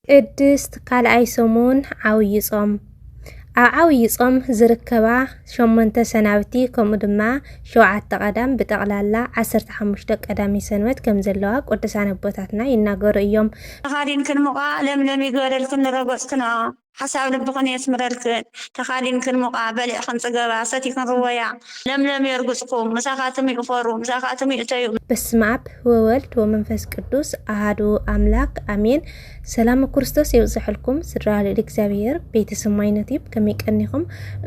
ቅድስት ካልኣይ ሰሙን ዓብዪ ጾም። ኣብ ዓብዪ ጾም ዝርከባ ሸሞንተ ሰናብቲ፣ ከምኡ ድማ ሸውዓተ ቀዳም፣ ብጠቕላላ ዓሰርተ ሓሙሽተ ቀዳሚ ሰንበት ከም ዘለዋ ቅዱሳን ኣቦታትና ይናገሩ እዮም። ተኻዲንክን ሙቓ ለምለም ይግበረልክን ንረገጽክንኦ። ሓሳብ ልብኽን የስምረልክን። ተኻዲንክን ሙቓ በሊዕኽን ጽገባ፣ ሰቲክን ርወያ። ለምለም የርግጽኩም፣ ምሳኻትም ይእፈሩ፣ ምሳኻትም ይእተዩ። በስመ አብ ወወልድ ወመንፈስ ቅዱስ አሃዱ አምላክ አሜን። ሰላም ክርስቶስ የብዝሐልኩም ስድራ ልዕሊ እግዚኣብሔር ቤተሰብ ማይነት ዩብ፣ ከመይ ቀኒኹም?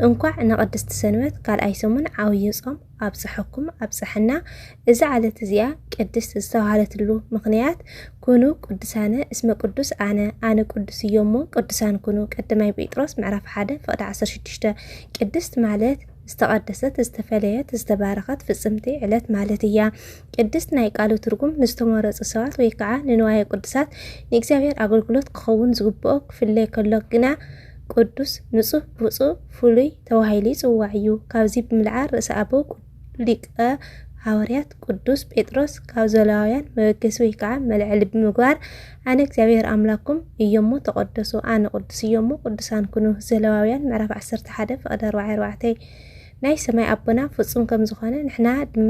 እንኳዕ ንቅድስቲ ሰንበት ካልኣይ ሰሙን ዓብዪ ጾም ኣብጽሐኩም ኣብጽሐና። እዛ ዕለት እዚኣ ቅድስት ዝተባህለትሉ ምኽንያት፣ ኩኑ ቅዱሳነ እስመ ቅዱስ ኣነ፣ ኣነ ቅዱስ እየ እሞ ቅዱሳን ኩኑ፣ ቀዳማይ ጴጥሮስ ምዕራፍ ሓደ ፍቕዲ ዓሰርተ ሽዱሽተ። ቅድስት ማለት ዝተቐደሰት፣ ዝተፈለየት፣ ዝተባረኸት ፍጽምቲ ዕለት ማለት እያ። ቅድስት ናይ ቃሉ ትርጉም ንዝተመረጹ ሰባት ወይ ከዓ ንንዋየ ቅዱሳት ንእግዚኣብሔር ኣገልግሎት ክኸውን ዝግብኦ ክፍለይ ከሎ ግና ቅዱስ፣ ንጹህ፣ ብጹእ፣ ፍሉይ ተባሂሉ ይጽዋዕ እዩ። ካብዚ ብምልዓል ርእሰ ኣበው ሊቀ ሃዋርያት ቅዱስ ጴጥሮስ ካብ ዘለዋውያን መበገሲ ወይ ከዓ መልዐሊ ብምግባር ኣነ እግዚኣብሔር ኣምላኩም እየሞ ተቐደሱ፣ ኣነ ቅዱስ እየሞ ቅዱሳን ኩኑ። ዘለዋውያን ምዕራፍ ዓሰርተ ሓደ ፍቕዲ ኣርባዕተ ኣርባዕተ። ናይ ሰማይ ኣቦና ፍጹም ከም ዝኾነ ንሕና ድማ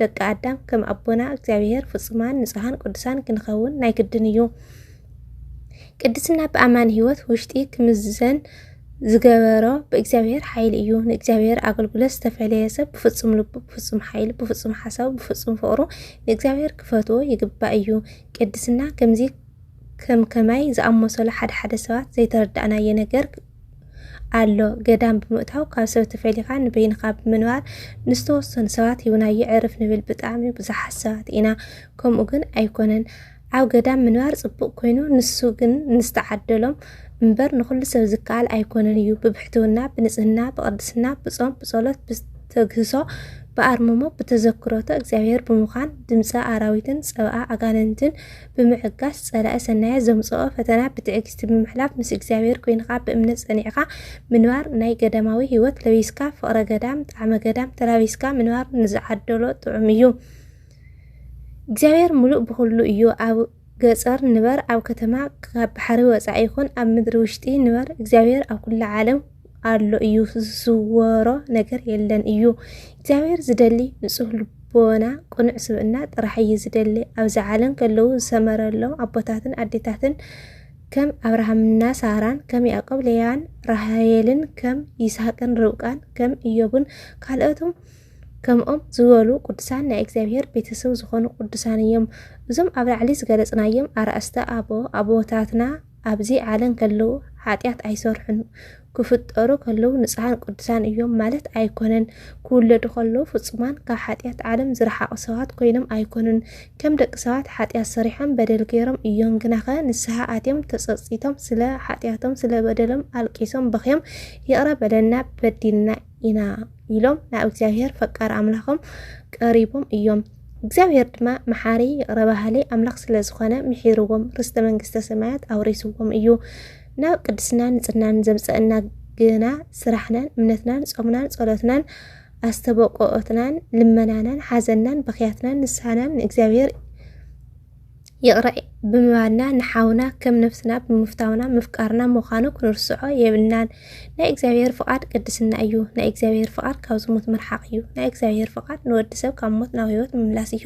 ደቂ ኣዳም ከም ኣቦና እግዚኣብሔር ፍጹማን ንጹሃን ቅዱሳን ክንኸውን ናይ ግድን እዩ። ቅድስና ብኣማኒ ህይወት ውሽጢ ክምዘን ዝገበሮ ብእግዚኣብሔር ሓይሊ እዩ። ንእግዚኣብሔር ኣገልግሎት ዝተፈለየ ሰብ ብፍጹም ልቡ፣ ብፍጹም ሓይሊ፣ ብፍጹም ሓሳቡ፣ ብፍጹም ፍቕሩ ንእግዚኣብሔር ክፈትዎ ይግባእ እዩ። ቅድስና ከምዚ ከም ከማይ ዝኣመሰሉ ሓደ ሓደ ሰባት ዘይተረዳእናዮ ነገር ኣሎ። ገዳም ብምእታው ካብ ሰብ ተፈሊኻ ንበይንኻ ብምንባር ንዝተወሰኑ ሰባት ሂብናዮ ዕርፍ ንብል ብጣዕሚ ብዙሓት ሰባት ኢና። ከምኡ ግን ኣይኮነን። ኣብ ገዳም ምንባር ጽቡቕ ኮይኑ ንሱ ግን ንዝተዓደሎም እምበር ንኹሉ ሰብ ዝከኣል ኣይኮነን እዩ። ብብሕትውና፣ ብንጽህና፣ ብቕድስና፣ ብጾም፣ ብጸሎት፣ ብተግህሶ፣ ብኣርምሞ፣ ብተዘክሮተ እግዚኣብሔር ብምዃን ድምጸ ኣራዊትን ጸብኣ ኣጋንንትን ብምዕጋስ ጸላኢ ሰናያት ዘምጽኦ ፈተና ብትዕግስቲ ብምሕላፍ ምስ እግዚኣብሔር ኮይንኻ ብእምነት ጸኒዕኻ ምንባር ናይ ገዳማዊ ህይወት ለቢስካ ፍቕረ ገዳም ጣዕመ ገዳም ተላቢስካ ምንባር ንዝዓደሎ ጥዑም እዩ። እግዚኣብሔር ምሉእ ብኹሉ እዩ። ኣብ ገጸር ንበር ኣብ ከተማ ካብ ባሕሪ ወጻኢ ይኹን ኣብ ምድሪ ውሽጢ ንበር እግዚኣብሔር ኣብ ኩላ ዓለም ኣሎ እዩ። ዝስወሮ ነገር የለን እዩ። እግዚኣብሔር ዝደሊ ንጹህ ልቦና ቅኑዕ ስብእና ጥራሕ እዩ ዝደሊ። ኣብዚ ዓለም ከለዉ ዝሰመረሎም ኣቦታትን ኣዴታትን ከም ኣብርሃምና ሳራን ከም ያዕቆብ ሌያን ራሄልን ከም ይስሐቅን ርብቃን ከም ኢዮብን ካልኦትን ከምኦም ዝበሉ ቅዱሳን ናይ እግዚኣብሔር ቤተሰብ ዝኾኑ ቅዱሳን እዮም። እዞም ኣብ ላዕሊ ዝገለጽናዮም ኣርእስተ ኣቦ ኣቦታትና ኣብዚ ዓለም ከለዉ ሓጢኣት ኣይሰርሑን። ክፍጠሩ ከለዉ ንጹሃን ቅዱሳን እዮም ማለት ኣይኮነን። ክውለዱ ከለዉ ፍጹማን ካብ ሓጢኣት ዓለም ዝረሓቑ ሰባት ኮይኖም ኣይኮኑን። ከም ደቂ ሰባት ሓጢኣት ሰሪሖም በደል ገይሮም እዮም። ግናኸ ንስሓ ኣትዮም ተጸጺቶም ስለ ሓጢኣቶም ስለ በደሎም ኣልቂሶም በኽዮም ይቕረ በለና በዲልና ኢና ኢሎም ናብ እግዚኣብሔር ፈቃር ኣምላኾም ቀሪቦም እዮም። እግዚኣብሔር ድማ መሓሪ ይቕረ በሃሊ ኣምላኽ ስለ ዝኾነ ምሒርዎም ርስተ መንግስተ ሰማያት ኣውሪስዎም እዩ። ናብ ቅድስናን ንጽህናን ዘምጸእና ግና ስራሕናን እምነትናን ጾምናን ጸሎትናን ኣስተበቆኦትናን ልመናናን ሓዘንናን በኽያትናን ንስሓናን ንእግዚኣብሔር ይቕረ ብምባልና ንሓውና ከም ነፍስና ብምፍታውና ምፍቃርና ምዃኑ ክንርስዖ የብልናን። ናይ እግዚኣብሔር ፍቓድ ቅድስና እዩ። ናይ እግዚኣብሔር ፍቓድ ካብ ዝሙት ምርሓቕ እዩ። ናይ እግዚኣብሔር ፍቓድ ንወዲ ሰብ ካብ ሞት ናብ ህይወት ምምላስ እዩ።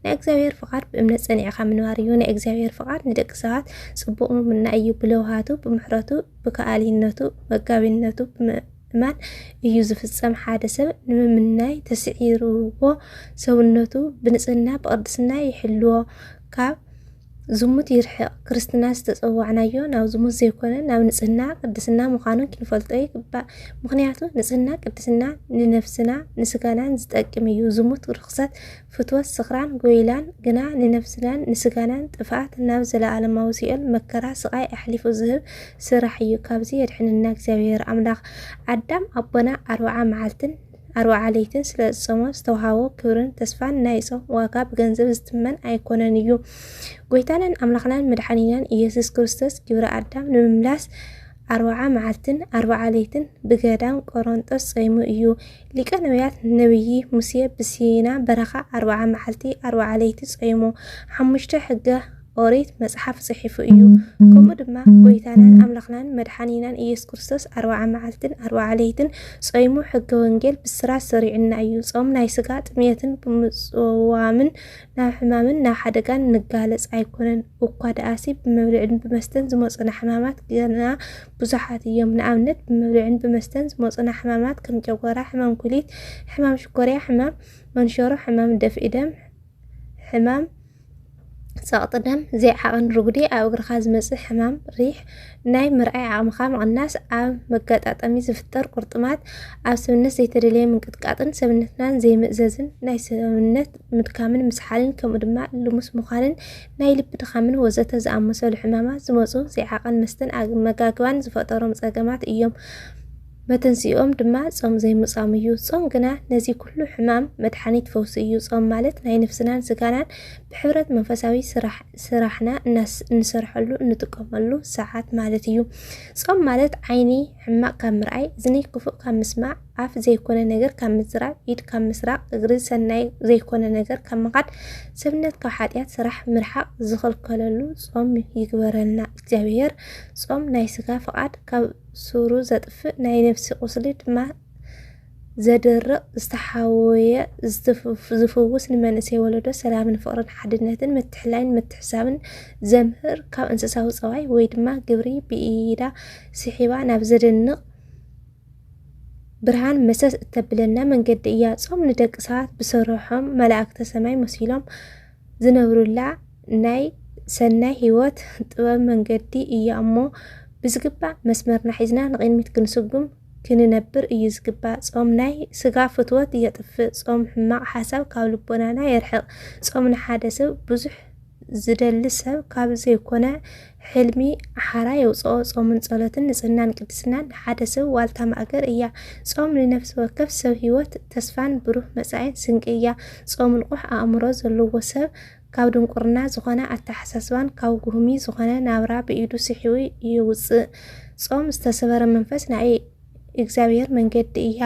ናይ እግዚኣብሔር ፍቓድ ብእምነት ጸኒዕኻ ምንባር እዩ። ናይ እግዚኣብሔር ፍቓድ ንደቂ ሰባት ጽቡቕ ምምናይ እዩ። ብለውሃቱ፣ ብምሕረቱ፣ ብከኣሊነቱ፣ መጋቢነቱ ብምእማን እዩ ዝፍጸም። ሓደ ሰብ ንምምናይ ተስዒርዎ ሰውነቱ ብንጽህና ብቕድስና ይሕልዎ። ካብ ዝሙት ይርሕቕ። ክርስትና ዝተጸዋዕናዮ ናብ ዝሙት ዘይኮነ ናብ ንጽህና ቅድስና ምዃኑ ክንፈልጦ ይግባእ። ምኽንያቱ ንጽህና ቅድስና ንነፍስና ንስጋናን ዝጠቅም እዩ። ዝሙት ርኽሰት ፍትወት ስኽራን ጎይላን ግና ንነፍስናን ንስጋናን ጥፍኣት ናብ ዘለኣለማዊ ሲኦል መከራ ስቓይ ኣሕሊፉ ዝህብ ስራሕ እዩ። ካብዚ የድሕንና እግዚኣብሔር ኣምላኽ። ኣዳም ኣቦና ኣርብዓ መዓልትን ኣርብዓ ለይትን ስለ ዝጾሞ ዝተውሃቦ ክብርን ተስፋን ናይ ጾም ዋጋ ብገንዘብ ዝትመን ኣይኮነን እዩ። ጎይታናን ኣምላኽናን መድሓኒናን ኢየሱስ ክርስቶስ ግብረ ኣዳም ንምምላስ ኣርብዓ መዓልትን ኣርብዓ ለይትን ብገዳም ቆሮንጦስ ጾይሙ እዩ። ሊቀ ነቢያት ነቢይ ሙሴ ብሲና በረኻ ኣርብዓ መዓልቲ ኣርብዓ ለይቲ ጾይሙ። ሓሙሽተ ሕገ ኦሪት መጽሓፍ ጽሒፉ እዩ። ከምኡ ድማ ጎይታናን ኣምላኽናን መድሓኒናን ኢየሱስ ክርስቶስ ኣርብዓ መዓልትን ኣርብዓ ለይትን ጾይሙ ሕገ ወንጌል ብስራት ሰሪዑና እዩ። ጾም ናይ ስጋ ጥምየትን ብምጽዋምን ናብ ሕማምን ናብ ሓደጋን ንጋለጽ ኣይኮነን። እኳ ደኣሲ ብመብልዕን ብመስተን ዝመጹና ሕማማት ገና ብዙሓት እዮም። ንኣብነት ብመብልዕን ብመስተን ዝመጹና ሕማማት ከም ጨጎራ፣ ሕማም ኩሊት፣ ሕማም ሽኮርያ፣ ሕማም መንሸሮ፣ ሕማም ደፍኢ ደም፣ ሕማም ጸቕጢ ደም፣ ዘይዓቐን ርጉዲ፣ ኣብ እግርኻ ዝመጽእ ሕማም ሪሕ፣ ናይ ምርኣይ ዓቕምኻ ምቕናስ፣ ኣብ መገጣጠሚ ዝፍጠር ቁርጥማት፣ ኣብ ሰብነት ዘይተደለየ ምንቅጥቃጥን ሰብነትናን ዘይምእዘዝን፣ ናይ ሰብነት ምድካምን ምስሓልን፣ ከምኡ ድማ ልሙስ ምዃንን ናይ ልቢ ድኻምን ወዘተ ዝኣመሰሉ ሕማማት ዝመጹ ዘይዓቐን መስተን ኣመጋግባን ዝፈጠሮም ጸገማት እዮም። መተንስኦም ድማ ጾም ዘይምጻም እዩ። ጾም ግና ነዚ ኩሉ ሕማም መድሓኒት ፈውሲ እዩ። ጾም ማለት ናይ ነፍስናን ስጋናን ብሕብረት መንፈሳዊ ስራሕና እንሰርሐሉ እንጥቀመሉ ሰዓት ማለት እዩ። ጾም ማለት ዓይኒ ሕማቕ ካብ ምርኣይ፣ እዝኒ ክፉእ ካብ ምስማዕ፣ ኣፍ ዘይኮነ ነገር ካብ ምዝራብ፣ ኢድ ካብ ምስራቕ፣ እግሪ ሰናይ ዘይኮነ ነገር ካብ ምኻድ፣ ሰብነት ካብ ሓጢኣት ስራሕ ምርሓቕ ዝኸልከለሉ ጾም ይግበረልና እግዚኣብሔር። ጾም ናይ ስጋ ፍቓድ ካብ ሱሩ ዘጥፍእ፣ ናይ ነፍሲ ቁስሊ ድማ ዘድርቕ፣ ዝተሓወየ ዝፍውስ፣ ንመንእሰይ ወለዶ ሰላምን ፍቕርን ሓድነትን ምትሕላይን ምትሕሳብን ዘምህር፣ ካብ እንስሳዊ ጸባይ ወይ ድማ ግብሪ ብኢዳ ስሒባ ናብ ዘደንቕ ብርሃን መሰስ እተብለና መንገዲ እያ። ጾም ንደቂ ሰባት ብስርሖም መላእክተ ሰማይ መሲሎም ዝነብሩላ ናይ ሰናይ ህይወት ጥበብ መንገዲ እያ እሞ ብዝግባእ መስመርና ሒዝና ንቕድሚት ክንስጉም ክንነብር እዩ ዝግባእ። ጾም ናይ ስጋ ፍትወት የጥፍእ። ጾም ሕማቕ ሓሳብ ካብ ልቦናና የርሕቕ። ጾም ንሓደ ሰብ ብዙሕ ዝደሊ ሰብ ካብ ዘይኮነ ሕልሚ ሓራ የውፅኦ። ጾምን ጸሎትን ንጽህናን ቅድስናን ንሓደ ሰብ ዋልታ ማእገር እያ። ጾም ንነፍሲ ወከፍ ሰብ ህይወት ተስፋን ብሩህ መጻኢን ስንቂ እያ። ጾም ንቑሕ ኣእምሮ ዘለዎ ሰብ ካብ ድንቁርና ዝኾነ ኣተሓሳስባን ካብ ጉህሚ ዝኾነ ናብራ ብኢዱ ስሒቡ የውፅእ። ጾም ዝተሰበረ መንፈስ ናይ እግዚኣብሔር መንገዲ እያ።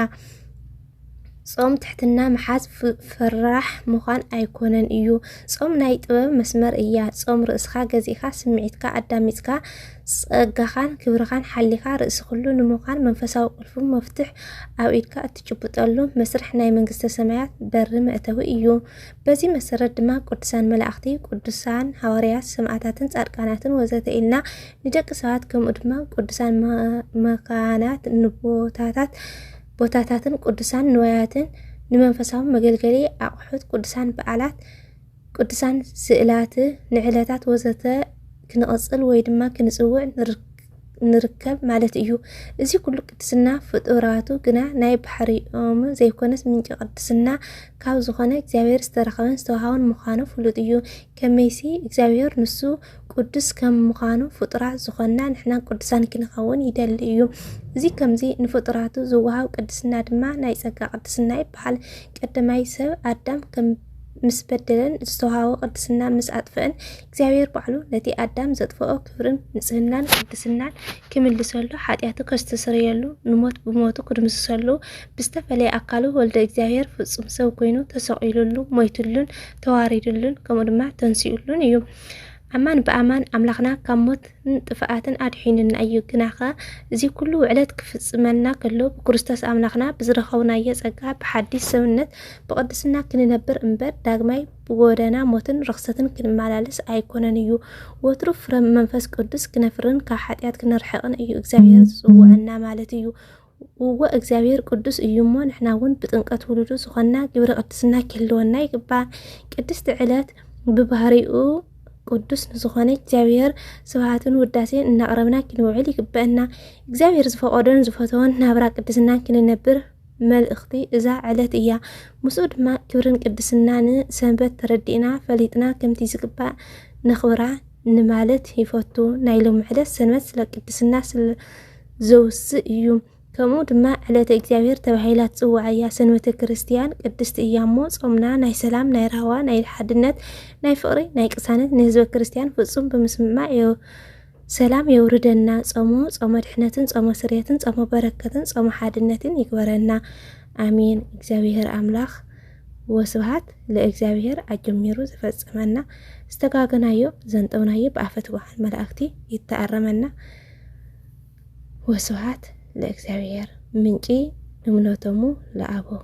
ጾም ትሕትና ምሓዝ ፈራሕ ምዃን ኣይኮነን እዩ። ጾም ናይ ጥበብ መስመር እያ። ጾም ርእስኻ ገዚእካ ስምዒትካ ኣዳሚፅካ ጸጋኻን ክብርኻን ሓሊኻ ርእሲ ኩሉ ንምዃን መንፈሳዊ ቁልፉ መፍትሕ ኣብ ኢድካ እትጭብጠሉ መስርሕ ናይ መንግስተ ሰማያት በሪ መእተዊ እዩ። በዚ መሰረት ድማ ቅዱሳን መላእኽቲ፣ ቅዱሳን ሃዋርያት፣ ሰማእታትን ጻድቃናትን ወዘተ ኢልና ንደቂ ሰባት ከምኡ ድማ ቅዱሳን መካናት ንቦታታት ቦታታትን ቅዱሳን ንዋያትን ንመንፈሳዊ መገልገሊ ኣቑሑት ቅዱሳን በዓላት ቅዱሳን ስእላት ንዕለታት ወዘተ ክንቐጽል ወይ ድማ ክንጽውዕ ንርከብ ማለት እዩ። እዚ ኩሉ ቅድስና ፍጡራቱ ግና ናይ ባሕሪኦም ዘይኮነስ ምንጪ ቅድስና ካብ ዝኾነ እግዚኣብሔር ዝተረኸበን ዝተዋሃበን ምዃኑ ፍሉጥ እዩ። ከመይሲ እግዚኣብሔር ንሱ ቅዱስ ከም ምዃኑ ፍጡራት ዝኾንና ንሕና ቅዱሳን ክንኸውን ይደሊ እዩ። እዚ ከምዚ ንፍጡራቱ ዝወሃብ ቅድስና ድማ ናይ ጸጋ ቅድስና ይበሃል። ቀደማይ ሰብ ኣዳም ከም ምስ በደለን ዝተዋሃቦ ቅድስና ምስ ኣጥፍአን እግዚኣብሔር ባዕሉ ነቲ ኣዳም ዘጥፍኦ ክብርን ንጽህናን ቅድስናን ክምልሰሉ ሓጢኣቱ ከስተስርየሉ ንሞት ብሞቱ ክድምስሰሉ ብዝተፈለየ ኣካሉ ወልደ እግዚኣብሔር ፍጹም ሰብ ኮይኑ ተሰቒሉሉ ሞይትሉን ተዋሪድሉን ከምኡ ድማ ተንሲኡሉን እዩ። ኣማን ብኣማን ኣምላኽና ካብ ሞትን ጥፍኣትን ኣድሒኑና እዩ። ግናኸ እዚ ኩሉ ውዕለት ክፍጽመልና ከሎ ብክርስቶስ ኣምላኽና ብዝረኸብናዮ ጸጋ ብሓዲስ ሰብነት ብቕድስና ክንነብር እምበር ዳግማይ ብጎደና ሞትን ርኽሰትን ክንመላለስ ኣይኮነን እዩ። ወትሩ ፍረ መንፈስ ቅዱስ ክነፍርን ካብ ሓጢኣት ክንርሕቕን እዩ እግዚኣብሔር ዝጽውዐና ማለት እዩ። እወ እግዚኣብሔር ቅዱስ እዩ እሞ ንሕና እውን ብጥምቀት ውሉዱ ዝኾንና ግብረ ቅድስና ክህልወና ይግባእ። ቅድስቲ ዕለት ብባህሪኡ ቅዱስ ንዝኾነ እግዚኣብሔር ስብሃትን ውዳሴን እናቕረብና ክንውዕል ይግበአና። እግዚኣብሔር ዝፈቐዶን ዝፈተወን ናብራ ቅድስናን ክንነብር መልእኽቲ እዛ ዕለት እያ። ምስኡ ድማ ክብርን ቅድስናን ሰንበት ተረዲእና ፈሊጥና ከምቲ ዝግባእ ነኽብራ ንማለት ይፈቱ። ናይ ሎሚ ዕለት ሰንበት ስለ ቅድስና ስለ ዘውስእ እዩ። ከምኡ ድማ ዕለተ እግዚኣብሔር ተባሂላ ትጽዋዕ እያ። ሰንበተ ክርስትያን ቅድስቲ እያ እሞ ጾምና ናይ ሰላም፣ ናይ ራህዋ፣ ናይ ሓድነት፣ ናይ ፍቕሪ፣ ናይ ቅሳነት ንህዝበ ክርስትያን ፍጹም ብምስምማዕ ሰላም የውርደና። ጾሙ ጾመ ድሕነትን ጾመ ስርየትን ጾመ በረከትን ጾመ ሓድነትን ይግበረና። ኣሜን። እግዚኣብሔር ኣምላኽ ወስብሃት ለእግዚኣብሔር ኣጀሚሩ ዝፈጸመና ዝተጋገናዮ ዘንጠውናዮ ብኣፈ ትጉሓን መላእክቲ ይተኣረመና። ወስብሐት ለእግዚኣብሔር። ምንጪ እምነቶሙ ለአበው።